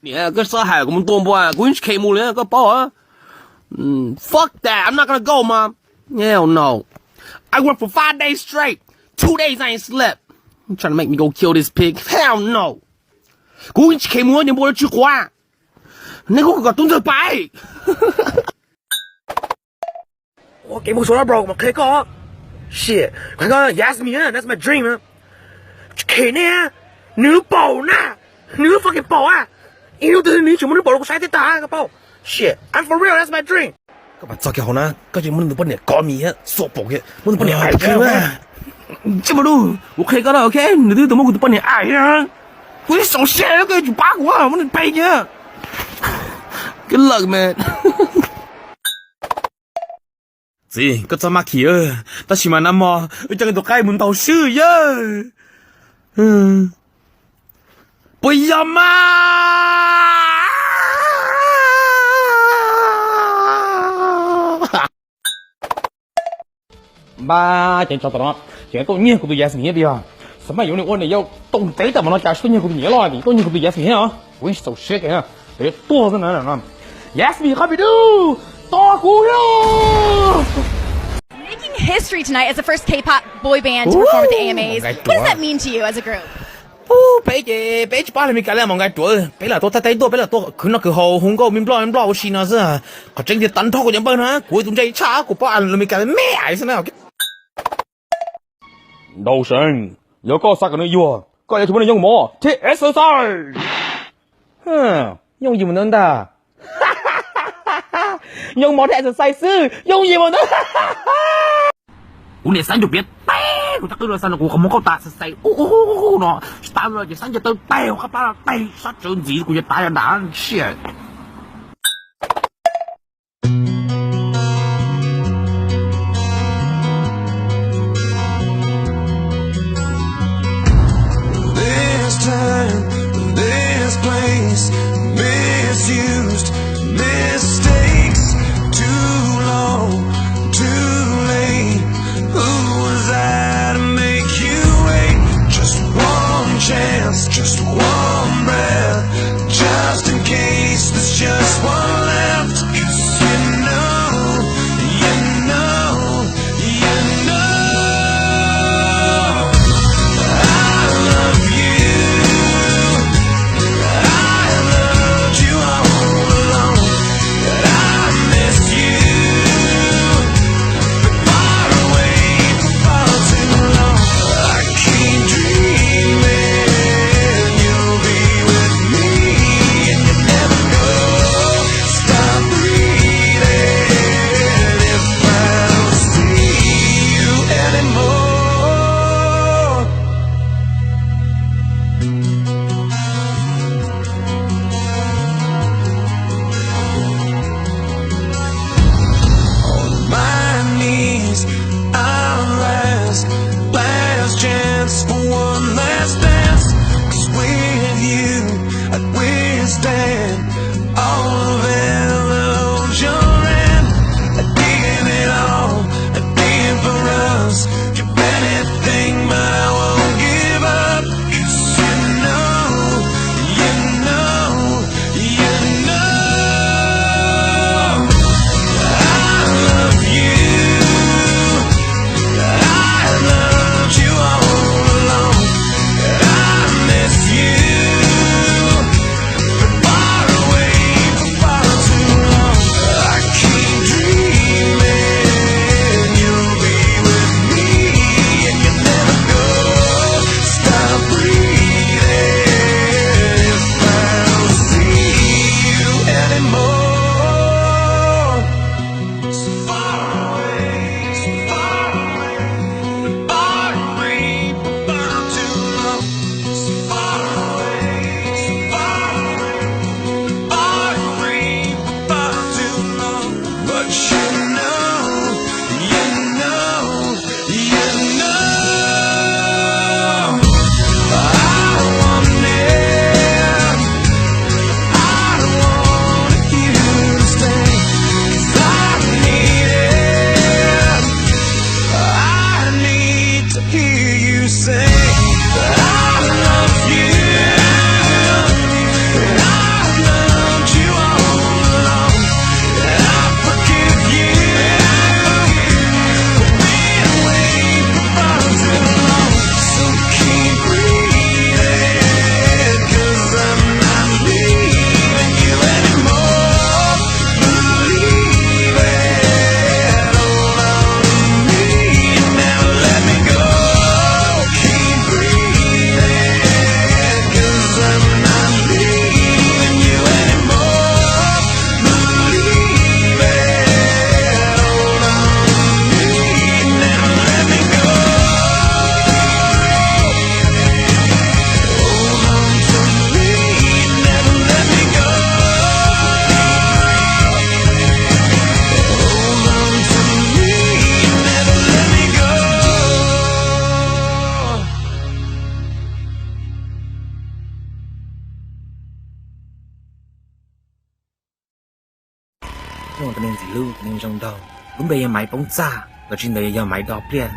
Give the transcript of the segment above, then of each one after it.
Niam, koj txhob hais kuv mus tua npua, kuv yeej tsis kheev mus li, koj paub. Fuck that, I'm not gonna go, mom. Hell no. I work for five days straight. Two days I ain't slept. You trying to make me go kill this pig? Hell no. Kuv yeej tsis kheev mus, niag npua no tsis quav. Nej kuj kom tub ntxawg pais. Ua kev mus xwb bro, kuv mam qhia koj. Shit, qhia koj Yasmin, that's my dream. Tsis kheev ne, nws lub paum na, nws lub fucking paum a. Ib hnub twg nws tsis muaj lub paum rau kuv saib thiab tag koj paub. Shit, I'm for real, that's my dream. Koj mam txog kiag hauv na, koj cia li muab nws tus poj niam kov mis thiab xuas paum kiag, muab nws poj niam aim kiag. Tsis muaj lus, kuv qhia koj na, ok, nws twb tau muab kuv tus poj niam aim na. Kuv ib xaus siab koj yuav tsum pab kuv, muab nws pem kiag. Good luck, man. Txiv, koj txhob maj khim, tab sis mas nag hmo wb coj tus qaib mus ntaus swb yawg. Puas yog mas? Npab, ces tsov tom no ces tuaj nyiag kuv tus Yasmin thiab tiag. Xav mas yuav nws ua niam yau tau ntev tam no cas tsis tuaj nyiag kuv tus niam loj, tuaj nyiag kuv tus Yasmin thiab no. Kuv yeej tsis txaus siab kiag, kuv yuav tuag xwb na. Yasmin, qhov pim dub, tos kuv thiab. Making history tonight as the first K-pop boy band to perform at the A M As. What does that mean to you as a group? Peb ces peb tsis pab hluas Meskas li, Mus Nkaij Ruam, peb lam tuaj thaij thaij tuaj, peb lam tuaj khwv noj khwv haus hu nkauj me nploj me nploj ua si no xwb. Qhov tseeb tiag tag nrho kuv cov npawg na, kuv tus ntse tshaj, kuv pab hluas Meskas me me xwb na. Ntau Seev, yog koj xav kom nws yuag, koj yuav tsum muab nws yoo mov thiab exercise. Yooj yim mus ntawd ntag. Yoo mov thiab exercise xwb, yooj yim mus ntawd. Kuv niam xav ncuav piav teg kuv cov qwj los xav no kuv qhov muag qauj tas xav xav ub ub no, tsis tas li ces xav ncuav taw teg ua qab plab los teg sab tsawv ntxiv kuv yuav tav yog nram siab. This time, this place, misused mistakes, too long, too late. Who was I to make you wait? Just one chance, just one breath, just in case there's just one left. 'Cause you know, you know, you know, I love you. I loved you all along, but I miss you. Been far away for far too long. I keep dreaming you'll be with me, and you never go. Stop breathing if I don't see you anymore. On my knees, I rise. Last chance for one last dance. 'Cause with you, I'd withstand all of heaven holds your hand. I'd give it all, I'd be it for us. Give anything, but I won't give up. 'Cause you know, you know, you know, I love you. I loved you all along. I miss you. Been far away for Tus neeg ntxim hlub, tus neeg zoo nraug, lub npe yog Maiv Poob Txaj los tsis ntawd yog Maiv Do Pliaj.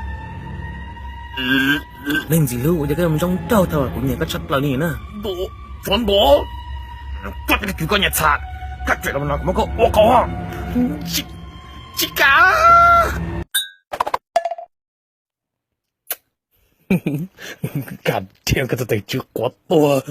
Neeg ntxim hlub, ua cas koj zoo nraug thaum kuv nyiam koj tshaj plaws li na. Tsov ntuav, koj cov kwv koj nyiam txham, koj tseem los no kuv muab koj ua qau. Tsis kam. Kam tiag, koj tus tes tsw quav tuag.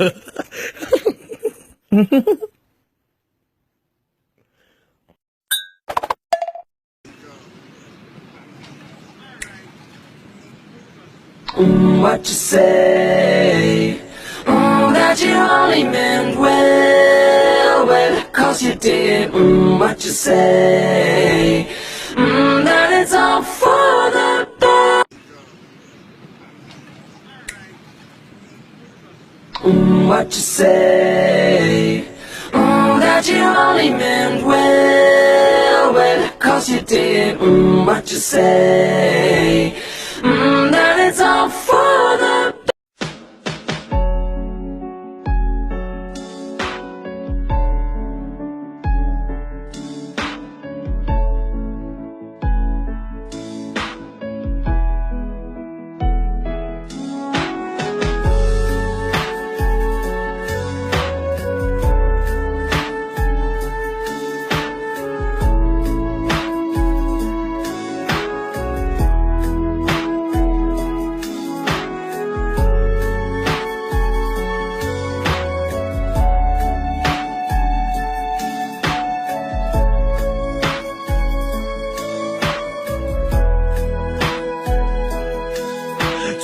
Mm, what you say? Mm, that you only meant well, well, 'cause you did. Mm, what you say? Mm, that it's all for the best. Mm, what you say? Mm, that you only meant well, well, 'cause you did. Mm, what you say? Mm, that it's all for the best.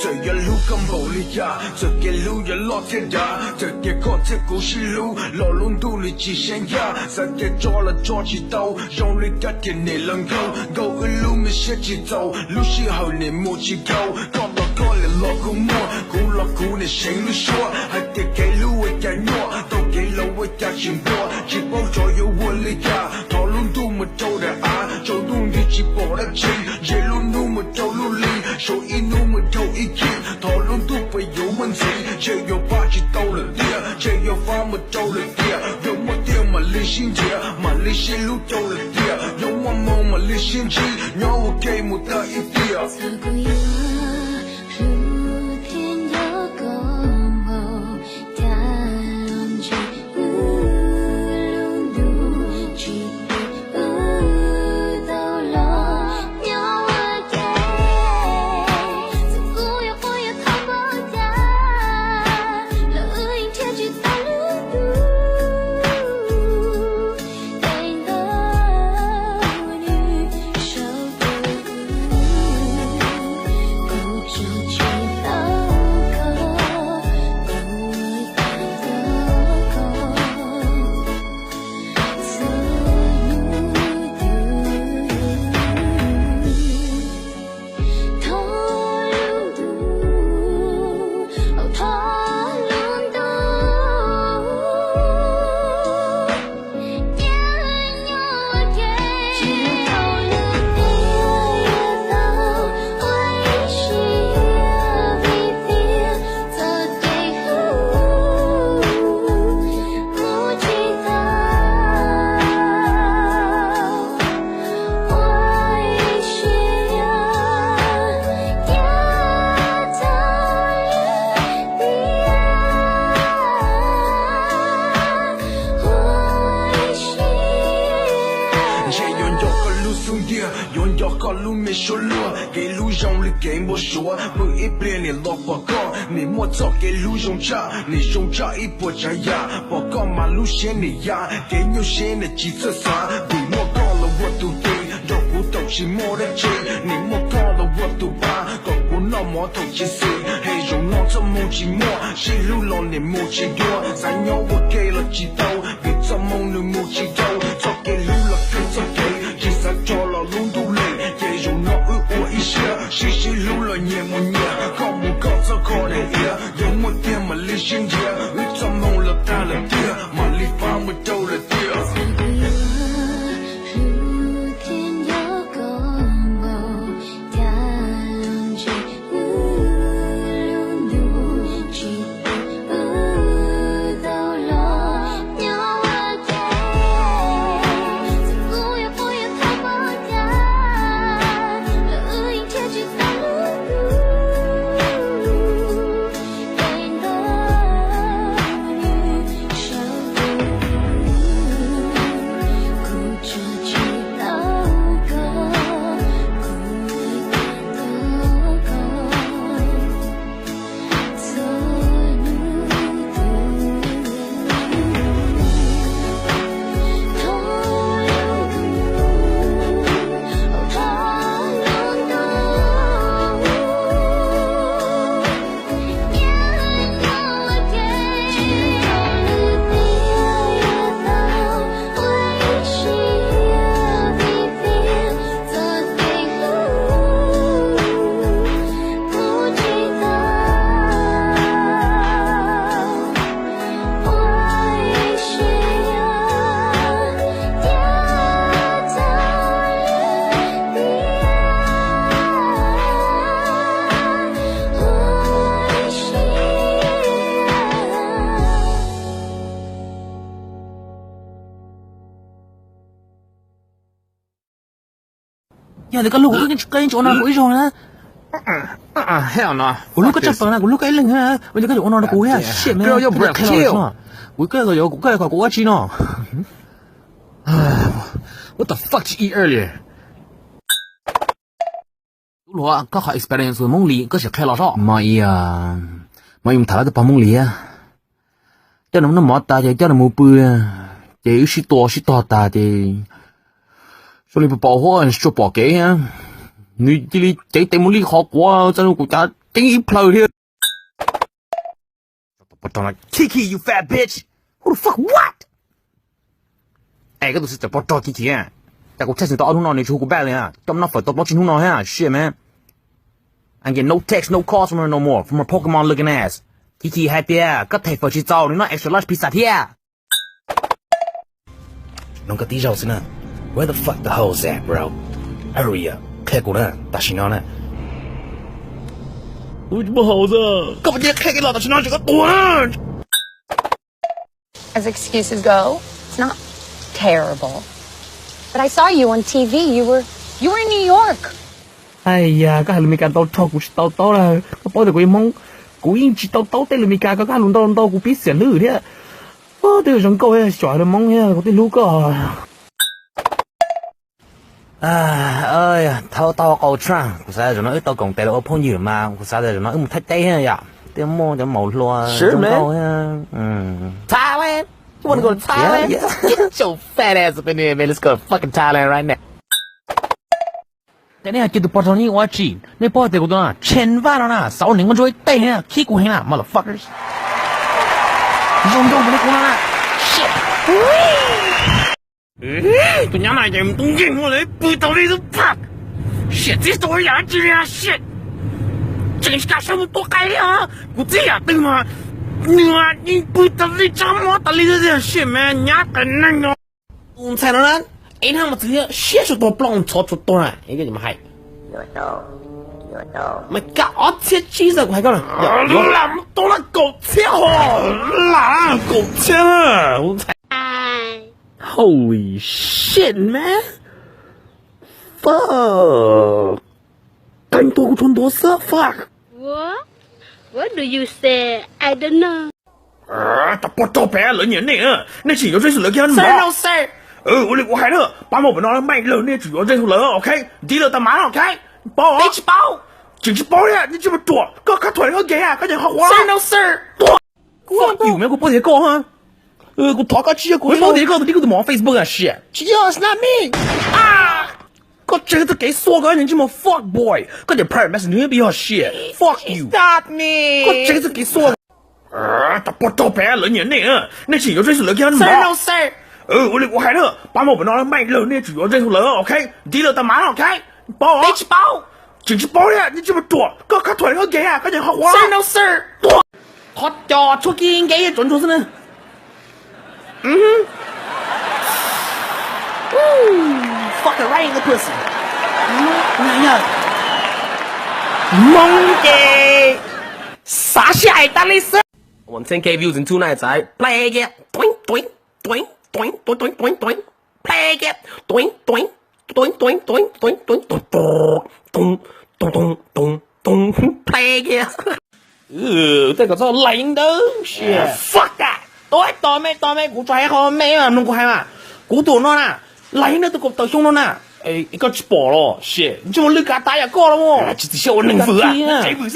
Txawm yog hlub koj npaum li cas, txawm kev hlub yuav loj thiab dav, txawm tias koj thiab kuv sib hlub los lub ntuj li tsis seev yaj, xav tias tso los tso tsis tau, zoo li kab tias nim los nkaug, nkaug wb lub me siab tsis txaus, lub sij hawm nim mus tsis dhau, koj los koj liam los kuv muaj, kuv los kuv nim seev lub suab, hais tias kev hlub ua cas nyuaj, tau kev laus ua cas tsis npuas, tsis paub tsov yuav ua li cas, thov lub ntuj mus rau daim av, tsaus ntuj nti tsis pom dab tsi, ntshe lub hnub mus rau lub hli, sau ib hnub mus rau ib chim, thov lub ntuj puas yuav muaj ntxiv, ntshe yuav pab tsis tau lawm tiag, ntshe yuav fab mus rau lawm tiag, yuav muaj tiag mam li sib nrhiav, mam li sib hlub rau lawm tiag, yuav muaj hmoo mam li sib ntsib, nyob ua ke mus tag ib tiam. Txawm kuv yuav hlub thiab nco koj npaum cas los ntshe wb lub ntuj tsis pub wb tau los nyob ua ke. Txawm kuv yuav quaj yuav khov npaum cas los wb yeej nrhiav tsis tau lub ntuj. Tej ntawd nws sau rau kuv, kuv tso tsis tau koj, kuv ua cas nco koj txhua hnub twg. Thov lub ntuj, thov lub ntuj. Ntshe yuav nco koj lub xub ntiag, yuav nco koj lub me suab luag, kev hlub zoo li kev npau suav, pw ib pliag nim los pom koj, nim muaj txoj kev hlub zoo tshaj, nim zoo tshaj ib puas tsav yam, pom koj mas lub siab nim ya, kev nyuaj siab nim tsis txawj xav, vim muaj koj los ua tus tij, nrog kuv taum tsis muaj dab tsi, nim muaj koj los ua tus pab, kom kuv noj mov thaum tsis xis, hais zaum no txoj hmoo tsis muaj, sib hlub los nim mus tsis dua, xav nyob ua ke los tsis tau, vim txoj hmoo nws mus tsis dhau, txoj kev hlub los kawg txoj kev, tsis xav tso los lub ntuj lees, ces zaum no wb ua ib siab, sib sib hlub los nyias mus nyias, koj mus koj txoj kho daim iav, yuav muaj tiag mam li sib nrhiav, wb txoj hmoo los tag lawm tiag, mam li pab mus rau lawm tiag. Txawm kuv yuav hlub thiab nco koj npaum cas los ntshe wb lub ntuj tsis pub wb tau los Yog tias koj hlub kuv, koj yeej tsis ua no kuv ib zaug na. Kuv hlub koj tshaj plaws na, kuv hlub koj ib leeg na. Ua cas koj yuav ua no rau kuv thiab? Shit, man, koj yuav qhia los no. Kuv koj yuav kom kuv ua dab tsi no? What the fuck did you eat earlier? Tub hluas, koj qhov experience Hmoob Lis koj sim qhia los soj. Mas, mas yus tham lawv tus pog Hmoob Lis, coj nws noj mov tas ces coj nws mus pw, ces wb sib tua sib tog tas ces zoo li pom huab tsuas pom kev, nws cia li cev tes mus li qhov quav txog kuv cav ceeb ib plhaw thiab. Kiki, you fat bitch. Who the fuck what? Es koj tus xwb txawm pog rog Kiki, cas kuv text nws tau ob hnub no nws tsis hu kuv back li, coj noj fawm tau plaub tsib hnub no thiab, shit man. I get no text, no calls from her no more, from her Pokemon looking ass. Kiki hais tias koj them fawm tsis txaus, nws noj extra large pizza thiab. Nov koj tib zaug xwb na. Where the fuck the hoes at, bro? Hurry up, qhia kuv na, tam sim no na. Koj puas cia qhia kev los tam sim no tseem koj tuag na. As excuses go, it's not terrible. But I saw you on T V. You were you were in New York. Ai ya, koj hais lus Meskas tau rog kuv tsis tau taub lawm. Koj paub tias kuv yog Hmoob, kuv yeej tsis tau taub tej lus Meskas, koj hais lus ntau ntau kuv pib xiam hlwb thiab. Twb zoo nkauj thiab, tsis txhob hais lus Hmoob thiab, kuv twb hlub koj. Thaub tau qau tshaj, kuv xav tias zaum no wb tau koom tes los ua phooj ywg mas kuv xav tias zaum no wb mus Thaib teb thiab yom, twb muaj cov maum hluas zoo nkauj thiab. Thailand. You wanna go to Thailand? Get your fat ass up in here, man. Let's go to fucking Thailand right now. Ces nej cia tus pog rog no yeej ua tsi, nej paub tias kuv tus no tshen vaj no na, xav ua niam nkauj ntsuab ib teg na, khib kuv heev na, motherfuckers. Zoo nkauj mus li kuv no na. Shit. Tus nyab no ces mus tub nkeeg muaj li pw tau li xwb. Shit, txib tau yam dab tsi li shit. Tseem tsis kam saib mus tua qai li os. Kuv txib yam twg mas nws yeej pw tas li, tsa mob tas li xwb tiag. Shit man, nyab tais neeg no. Tus ntxhais no na, ib hnub mas txwv siab tshua tuag, ploj ntxhov tshua tuag na. Mas kab ob txhiab tsib xwb kuv hais koj na. Lam mus tau na, kaum txhiab ho, lam kaum txhiab na. Holy shit, man. Fuck. Qee tua kuv tshuav ntuav xwb, fuck. What? What do you say? I don't know. Tau pog rog pem lawv nyiam nej, nej tseem yuav zeej xwb lawv kiag no. Ua li kuv hais na, pab muaj pem no meej lawm nej tseem yuav zeej xwb lawv, ok? Ntiv lawv tas mav, ok? Paub? Tsis paub. Tseem tsis paub li, nej tsis muaj ruam, koj khab thuam li koj kev, koj nyeem qhov quav. Fuck you, man, kuv paub tias koj, kuv thov koj tsis yog kuv, paub tias koj tus dib kuv tus mov Facebook a, shit. Tsis yog, it's not me. Koj tseg txoj kev xuav koj, ntsej muag fuck boy, koj cov private message nws pib yog shit. Fuck you. Koj tseg txoj kev xuav. Tau pog rog pem lawv nyiam nej, nej tseem yuav zeej xwb lawv kiag no. Ua li kuv hais na, pab muaj pem no meej lawm nej tseem yuav zeej xwb lawv, ok? Ntiv lawv tas mav, ok? Paub? Tsis paub. Tseem tsis paub li, nej tsis muaj ruam, koj khab thuam li koj kev, koj nyeem qhov quav. Qhov cos tshuab kib nkev tsuav ntsuag xwb na. Fucking right in the pussy. Hmoob ces xav sij hais tas li xwb. Want ten K views in two nights, aiv. Play it. Toing, toing, toing, toing, toing, toing, toing, toing. Play it. Toing, toing, toing, toing, toing, toing, toing, toing, toing, toing, toing, toing, toing, toing. Play it. Tej kom txhob laim ntawd. Fuck that. Tua tos me, tos me, kuv tso hais qhov me mloog kuv hais mas. Kuv tus no na, laim ntawd tus kaum tawm xyoo no na. Koj tsis pom los, shit, ntsej muag lwj kav tas yam koj los. Tsis txi siab ua neeg vwm.